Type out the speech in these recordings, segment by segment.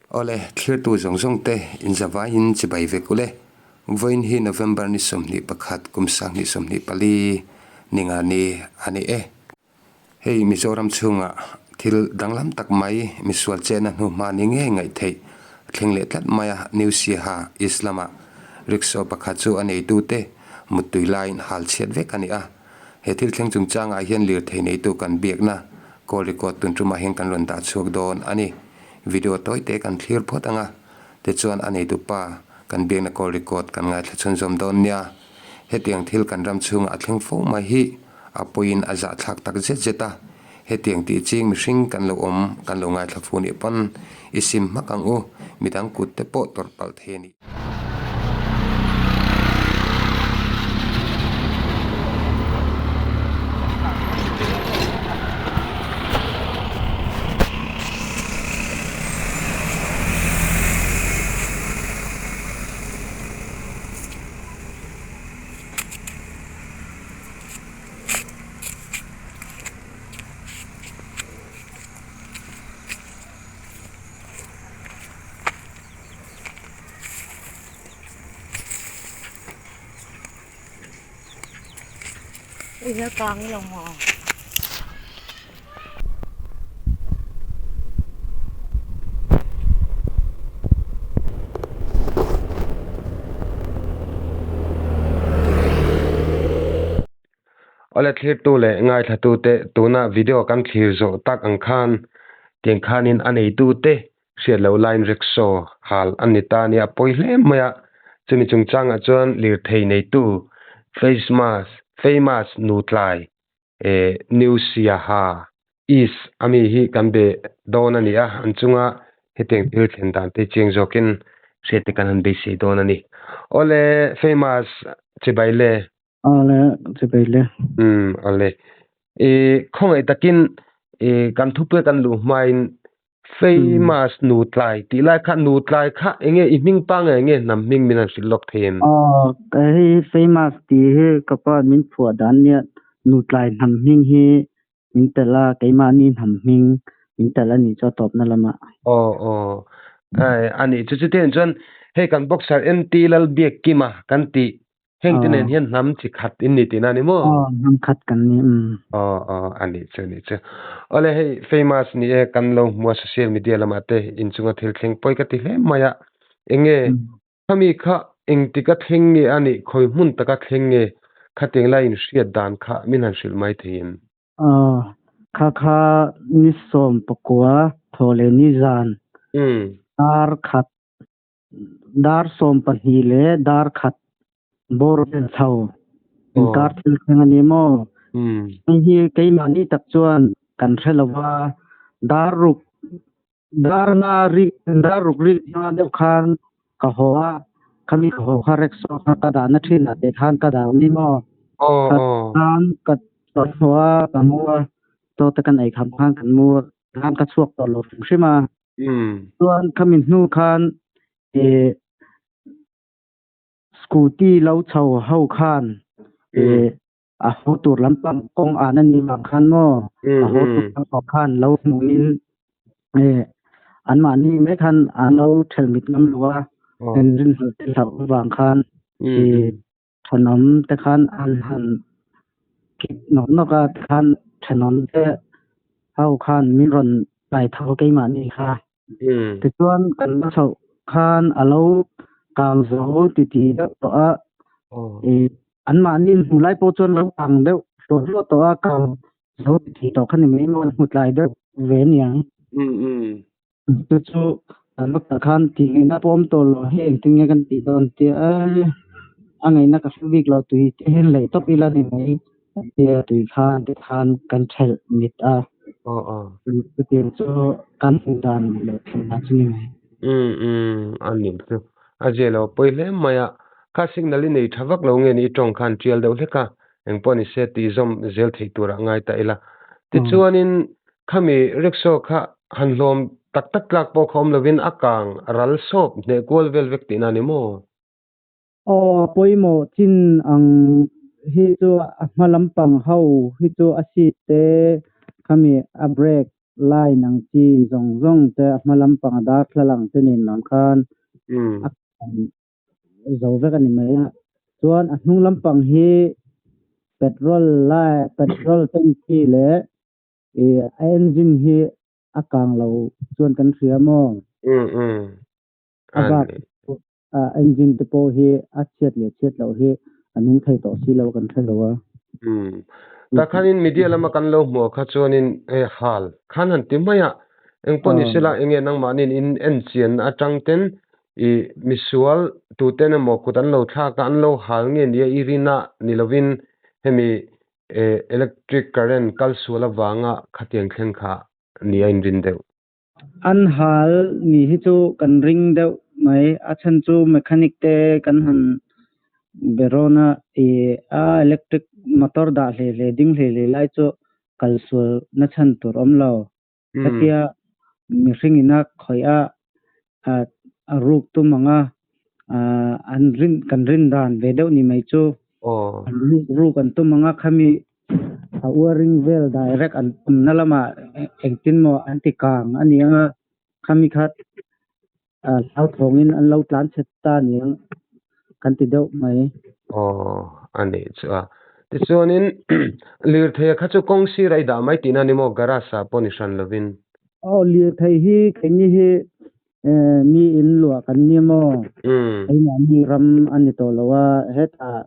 Awle, thlirtu zawng zawng te inzavaiin chibai vek ule. Vawiin hi November ni 21 kum 2024 ninga ni a ni e. Hei Mizoram chhunga thil danglam tak mai misual chehna hnuhma ni ngei ngaih theih a thleng leh tlat mai a, New Siaha East lama rickshaw pakhat chu a neitute muttui laiin hal chhiat vek a ni a. He thil thleng chungchangah hian lirthei neitu kan biakna call record tun tumah hian kan rawn dah chhuak dawn a ni. Video tawite kan thlir phawt ang a, tichuan a neitu pa kan biakna call record kan ngaithla chhunzawm dawn nia. Hetiang thil kan ram chhungah a thleng fo mai hi a pawiin a zahthlak tak zet zet a, hetiang tih ching mihring kan lo awm kan lo ngaithla fu nih pawn i sim hmak ang u, midang kut te pawh tawrh palh thei a ni. Awle thlirtu leh ngaithlatute tuna video kan thlir zawh tak ang khan tiang khanin a neitute hriat loh laiin rickshaw hal a ni ta a nia pawi hle mai a chumi chungchangah chuan lirthei neitu face mask famous nutlai eh new siaha east ami hi kan be dawn a ni a an chunga hetiang thil thlen dan te chiang zawkin hriat te kan han beisei dawn a ni awle famous chibai le. Awle chibai le. Umm awle eh khawngaih takin eh kan thupui kan luh hmain Famous Nutlai tih lai kha Nutlai kha enge i hming pa nge enge hnam hming min han hrilh lawk thei em? Aw hei Famous tih hi ka pa min phuah dan nia Nutlai hnam hming hi min telh a keimahni hnam hming min telh a nih chu a tawpna lamah. Aw aw ai a nih chu chutiang chuan hei kan boxer NT Lalbiakkima kan tih Heng te nen hian hnam chi khat in ni tihna a ni maw? Aw, hnam khat kan ni, umm. Aw, aw, a nih chu, a nih chu. Awle hei famous ni e, kan lo hmu a social media lamah te inchunga thil thleng pawi ka ti hle mai a. Enge khami kha engtik a thleng nge a nih, khawi hmun taka thleng nge khatiang lai inhriat dan kha min han hrilh mai thei em? Aw, kha kha ni 19 thaw leh ni zan dar khat Dar 12 leh dar khat bawr vel chho inkar thil thleng a ni maw? Hei hi keimahni tak chuan kan hre lo va, dar ruk dar nga rik dar ruk rik hma deuh khan ka haw a, khami ka haw kha rickshaw kha ka dahna thinah teh khan ka dah ni maw? Khan ka haw a, ka mu a, chaw te kan ei kham khan kan mu a, khan ka chhuak tawh lo hrim hrim a. Chuan khami hnu khan eh scooty lo chho ho khan eh a haw tur lampang kawng an a nih vang khan maw a haw tur lampang khan lo hmuhin eh anmahni mai khan an lo thelh mit ngam lo a, an rinhlelh te hlauh avang khan eh thenawm te khan an han kik nawk nawk a tikhan thenawm te ho khan min rawn tlai tho keimahni kha tichuan kan va chhoh khan a lo kang zo titi deuh tawh a ih anmahni hmu lai pawh chuan lo kang deuh hluah hluah tawh a kang zo titi tawh kha ni mai maw an hmu tlai deuh ve aniang. Chu chu kan va kalh khan tih ngaihna pawh awm tawh lo hei engtin nge kan tih dawn tia a ngaihna ka hre bik lo tui te hian lei tawp ila ni mai tia tui khan te khan kan thelh mit a chutiang chu kan hmuh dan leh thlen dan chu ni mai. Umm umm a ni chu a zia lo pawi hle mai a kha signal i nei tha vak lo nge ni i tawng khan tial deuh hlek a engpawh ni se tih zawm zel theih turah ngai ta ila tichuanin Khami rickshaw kha han hlawm tak tak tlak pawh kha awm lovin a kang ral sawp hneh kual vel vek tihna a ni maw? Aw, pawimawh chin ang hi chu a hma lampang ho hi chu a seat te khami a brake line ang chi zawng zawng te a hma lampang a darthlalang te nen lam khan a zo vek a ni mai a. Chuan a hnung lampang hi petrol lai petrol tanky leh ih a engine hi a kang lo chuan kan hria maw? A bak a engine te pawh hi a chhiat leh chhiat loh hi a nung thei tawh si lo kan hre lo a. Tah khanin media lama kan lo hmuh kha chuanin hei hal khan han ti mai a, engpawh ni sela enge nangmahniin in enchian atang ten i misual tuten emaw kut an lo thlak a, an lo hal nge nia i rin a ni lovin hemi electric current kal sual avanga khatiang thleng kha nia inrin deuh. An hal ni hi chu kan ring deuh mai. A chhan chu mechanic te kan han be rawn a, ih a electric motor dah hlei hlei ding hlei hlei lai chu kal sual na chhan tur awm lo. Hetia mihring ina khawih a, a ruk tum ang a, an rin kan rin dan ve deuh ni mai chu. Ruk an tum ang a, khami A uaring vel direct an awmna lamah engtin maw an ti kang a ni ang a, khami kha hlauthawngin an lo tlan chhe ta a ni ang kan ti deuh mai. Aw, a nih chu a. Tichuanin lirthei kha chu kawng sir a i dah mai tihna a ni maw garage ah pawh ni hran lovin? Aw, lirthei hi keini hi mi in luah kan ni maw? Keimahni ram a ni tawh lo a, hetah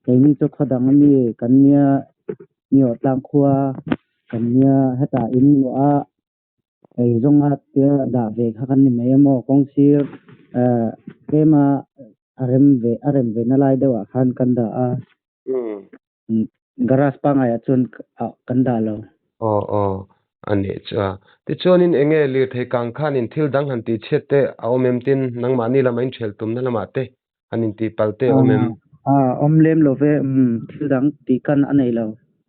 Keini chu khaw dang ami kan nia, Niawh tlang khua kan nia, hetah in luah a ei zawnga tia dah ve kha kan ni mai a maw, kawng sir tlema a rem ve a rem ve na lai deuhah khan kan dah a, garage pangaiah chuan kan dah lo. Aw aw, a nih chu a. Tichuanin eng nge lirthei kang khanin thil dang han tihchhiat te a awm em tin nangmahni lama inṭhelh tumna lamah te Han intih palh te awm em? Awm lem lo ve, thil dang tih kan a nei lo.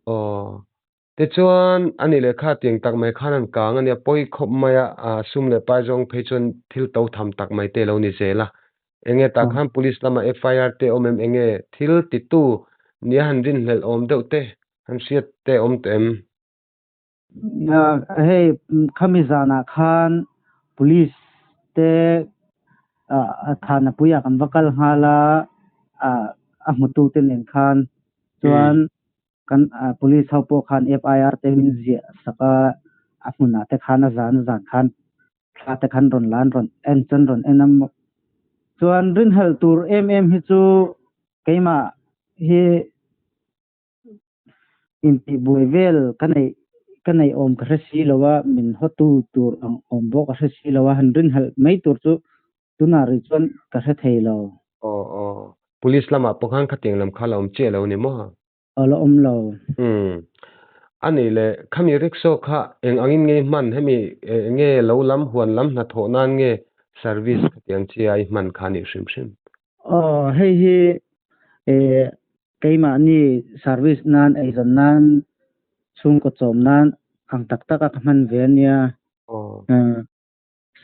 Aw. Tichuan, a nih leh kha tiang tak mai khan an kang a nia, pawi khawp mai a, sum leh pai zawng phei chuan thil to tham tak mai te lo ni zel a. Enge tah khan police lama FIR te awm em? Enge thil titu nia han rinhlelh awm deuh te, han hriat te awm tawh em? Hei khami zanah khan police te thahna puiah kan va kal nghal a, a hmutu te nen khan chuan kan police ho pawh khan FIR te min ziah sak a, a hmunah te khan a zan zan khan thla te khan rawn la an rawn en chuan rawn en a chuan rinhlelh tur em em hi chu keimah hi Intihbuai vel ka neih ka neih awm ka hre si lo a, min hawtu tur ang awm bawk ka hre si lo a, han rinhalh mai tur chu tunah rih chuan ka hre thei lo. Aw aw, police lamah pawh khan khatiang lam kha la awm chiah lo ni maw? Aw la awm lo. Umm, a nih leh khami rickshaw kha eng angin nge i hman? Hemi eng nge lo lam huan lam hnathawh nan nge service khatiang chia i hman kha nih hrim hrim? Aw, hei hi eh keimahni service nan eizawn nan chhungkaw chawm nan ang tak tak a ka hman ve a nia.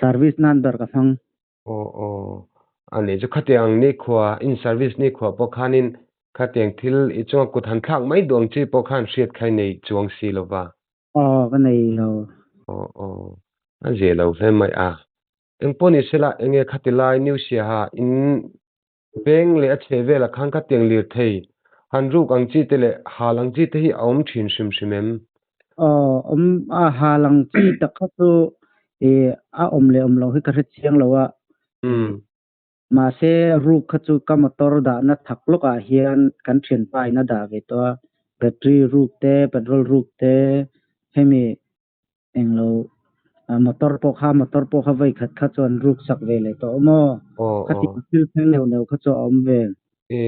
Service nan ber ka hmang. Aw aw, a nih chu khatiang nikhua in service nikhua pawh khanin khatiang thil i chunga kut han thlak mai duh ang chi pawh khan hriat kha i nei chuang si lo va. Aw, ka nei lo. Aw aw, a zia lo hle mai a. Engpawh ni sela enge khati lai New Siaha in veng leh a chheh velah khan khatiang lirthei han ruk ang chi te leh hal ang chi te hi a awm thin hrim hrim em? Aw, awm a, hal ang chi tak kha chu ih a awm leh awm loh hi ka hre chiang lo a. Mahse ruk kha chu ka motor dahna thak lawkah hian kan thianpa in a dah ve tawh a, battery ruk te, petrol ruk te, hemi Englo motor pawh kha motor pawh kha vawi khat kha chuan ruk sak ve leh tawh maw? Khati thil thleng neuh neuh kha chu a awm ve. E,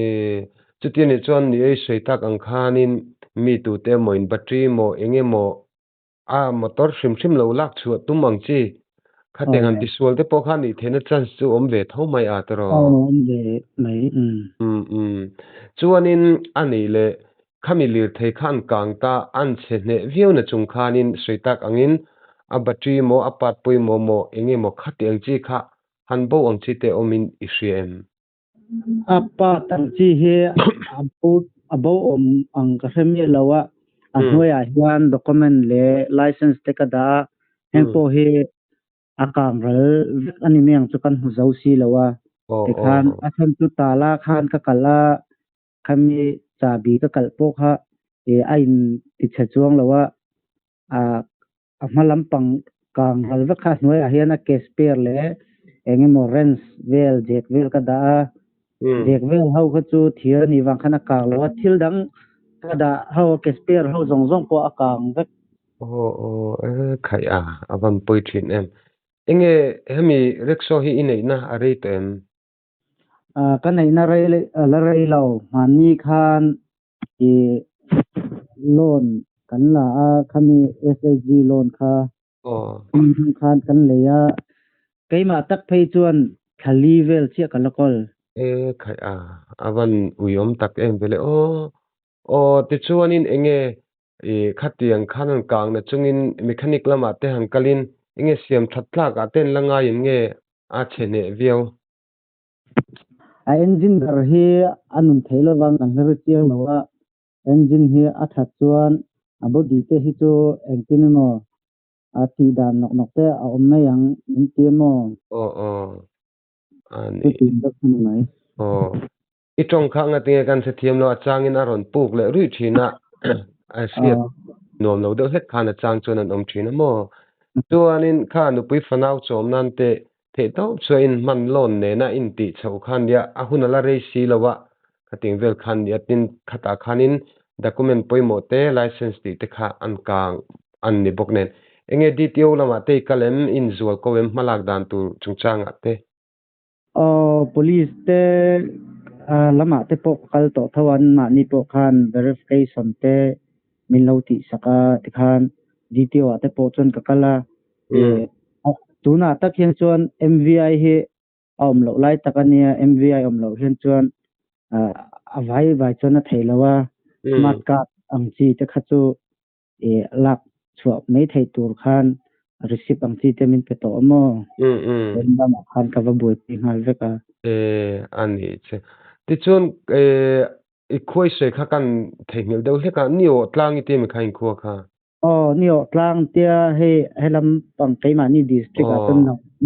chuti anih chuan ni ei sawi tak ang khanin mi tute emaw in battery emaw eng emaw a motor hrim hrim lo lak chhuah tum ang chi. Khatiang han tisual te pawh kha nih theihna chance chu awm ve tho mai a tiraw? Aw awm ve mai umm. Umm umm. Chuanin a nih leh Khami lirthei kha an kang ta, an chhe hneh viau na chung khanin sawi tak angin a battery maw a part pawimawh maw eng emaw khati ang chi kha han bo ang chi te awmin i hria em? A part ang chi hi a bo a bo awm ang ka hre miah lo a, a hnuaiah hian document leh license te ka dah a. Heng pawh hi a kang ral vek a ni mai ang chu kan hmu zo si lo a. Tikhan a chhan chu tala khan ka kal a, khami chahbi ka kalh pawh kha a in ti chhe chuang lo a, a hma lampang kang ral vek kha hnuaiah hian a ke spare leh eng emaw wrench vel jack vel ka dah a, jack vel ho kha chu thir a nih vang khan a kang lo a, thil dang ka dah ho a ke spare ho zawng zawng pawh a kang vek. Aw aw e khaih a, a van pawi thin em. Enge hemi rickshaw hi i neihna a rei tawh em? Ka neihna rei la rei lo, hmanni khan Ih loan kan la a, khami SHG loan kha khan kan lei a, keimah tak phei chuan thla li vel chiah ka la kawl. E khaih a, a van uiawm tak em vele aw. Aw tichuanin enge ih khatiang khan han kang na chungin mechanic lamah te han kalin enge siam that tlak ah te an la ngai em nge a chhe hneh viau. A engine ber hi a nun thei lovang kan hre chiang lo a, engine hi a that chuan a body te hi chu engtin emaw a tih dan nawk nawk te a awm mai ang min ti emaw? Aw aw a ni. Chuti deuh a ni mai. Aw i tawng kha ngatinge kan hrethiam lo a changin a rawn puk leh ruih thin a, a hriat nuam lo deuh hlek khan a chang chuan an awm thin a maw? Chuanin kha nupui fanau chawm nan te Theih tawp chu a inhman loan nena intih chhoh kha nia, a hun a la rei si lo a, khating vel khan nia, tin khatah khanin document pawimawh te, license tih te kha an kang an ni bawk nen. Enge DTO lamah te i kal em, i inzual ko em hmalak dan tur chungchangah te? Aw, police te lamah te pawh ka kal tawh tho a, anmahni pawh khan verification te min lo tihsak a, tikhan DTO ah te pawh chuan ka kal a, Tunah tak hian chuan MVI hi a awm loh lai tak a nia, MVI awm loh hian chuan a vai vai chuan a theih lo a, smart card ang chi te kha chu lak chhuah mai theih tur khan receipt ang chi te min pe tawh a maw? Chuan lamah khan ka va buaipui nghal vek a. A nih che. Tichuan i khuaisei kha kan theihnghilh deuh hlek a, ni aw tlang i ti emi kha inkhua kha? Aw, ni aw tlang tia hei helam pang keimahni district ah chuan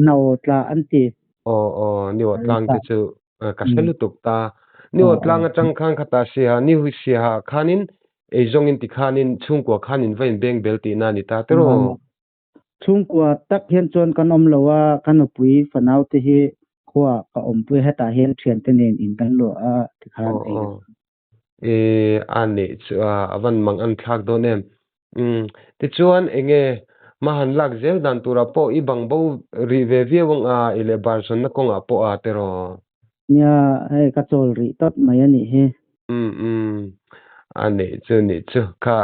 no tla an ti. Aw aw, ni aw tlang te chu ka hre lutuk ta. Ni aw tlang atang khan khata siaha ni hui siaha khanin eizawng in ti khanin chhungkua khanin va in beng bel tihna a ni ta tiraw? Chhungkua tak hian chuan kan awm lo a, ka nupui fanau te hi khua ka awmpui hetah hian thiante nen in kan luah a tikhan ei. E, a neih chu a, a van mang an thlak dawn em? Umm, tichuan enge hma han lak zel dan turah pawh i bang bo rih ve viau ang a, i leh bar zawnna kawngah pawh a tiraw? Nia, hei ka chawl rih tawp mai a nih hi. Umm umm, a neih chu nih chu kha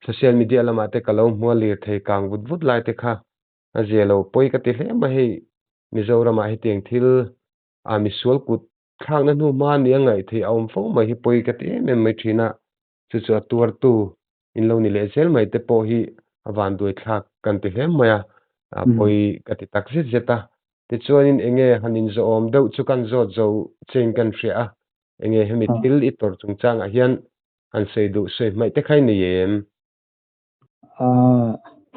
social media lamah te ka lo hmu a lirthei kang vut vut lai te kha a zia lo pawi ka ti hle mai hei Mizoramah hetiang thil a misual kut Thlakna hnu hma nia ngaih theih a awm fo mai hi pawi ka ti em em mai thin a, chu chu a tuartu in lo ni leh zel mai te pawh hi a vanduai thlak kan ti hle mai a, a pawi ka ti tak zet zet a. Tichuanin enge han inzawhawm deuh chu kan zawt zo chein kan hria a, enge hemi thil i tawrh chungchangah hian han sawi duh sawi hmaih te kha i nei em?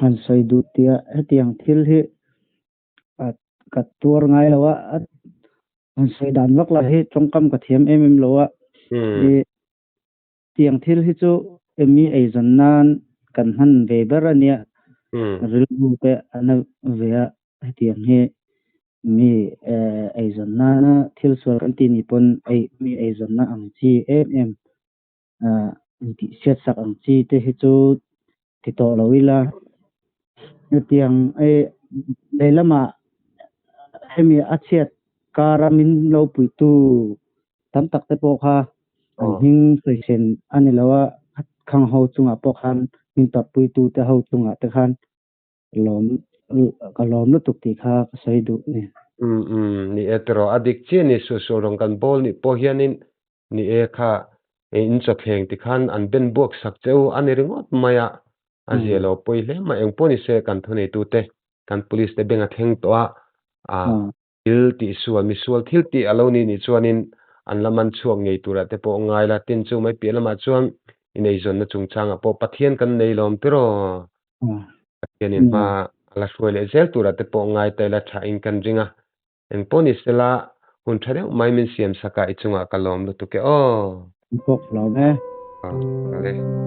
Han sawi duh tia hetiang thil hi ka tuar ngai lo a, han sawi dan vak lah hi tawngkam ka thiam em em lo a, i tiang thil hi chu emi eizawn nan kan hman ve ber a nia, rilru te a na ve a, hetiang hi mi eizawn nana thil sual kan tih nih pawn ei mi eizawnna ang chi em em intihsiat sak ang chi te hi chu ti tawh lo ila. Hetiang lehlamah hemi a chhiat kara min lo puitu tam tak te pawh kha an hming sawichhen a ni lo a, khang ho chungah pawh khan min tawrhpuitu te ho chungah te khan lawm ka lawm lutuk tih kha ka sawi duh a ni. Umm umm ni e tiraw a dik chiah ni suh suh rawng kan bawl nih pawh hianin ni e kha in chawthleng ti khan an ben buak sak che u a ni ringawt mai a, a zia lo pawi hle mai eng pawh ni se kan thuneitu te kan police te beng a thleng tawh a, a thil tih sual misual thil tih a lo ni nih chuanin an la man chhuak ngei turah te pawh ngai la, tin chu mai piah lamah chuan ineizawnna chungchangah pawh Pathian kan nei lawm tiraw? Pathianin hma A la hruai leh zel turah te pawh ngai ta ila tha in kan ring a. Engpawh ni sela hun tha deuh mai min siam sak a i chungah ka lawm lutuk e aw. An pawk lawm e. Aw, kal e.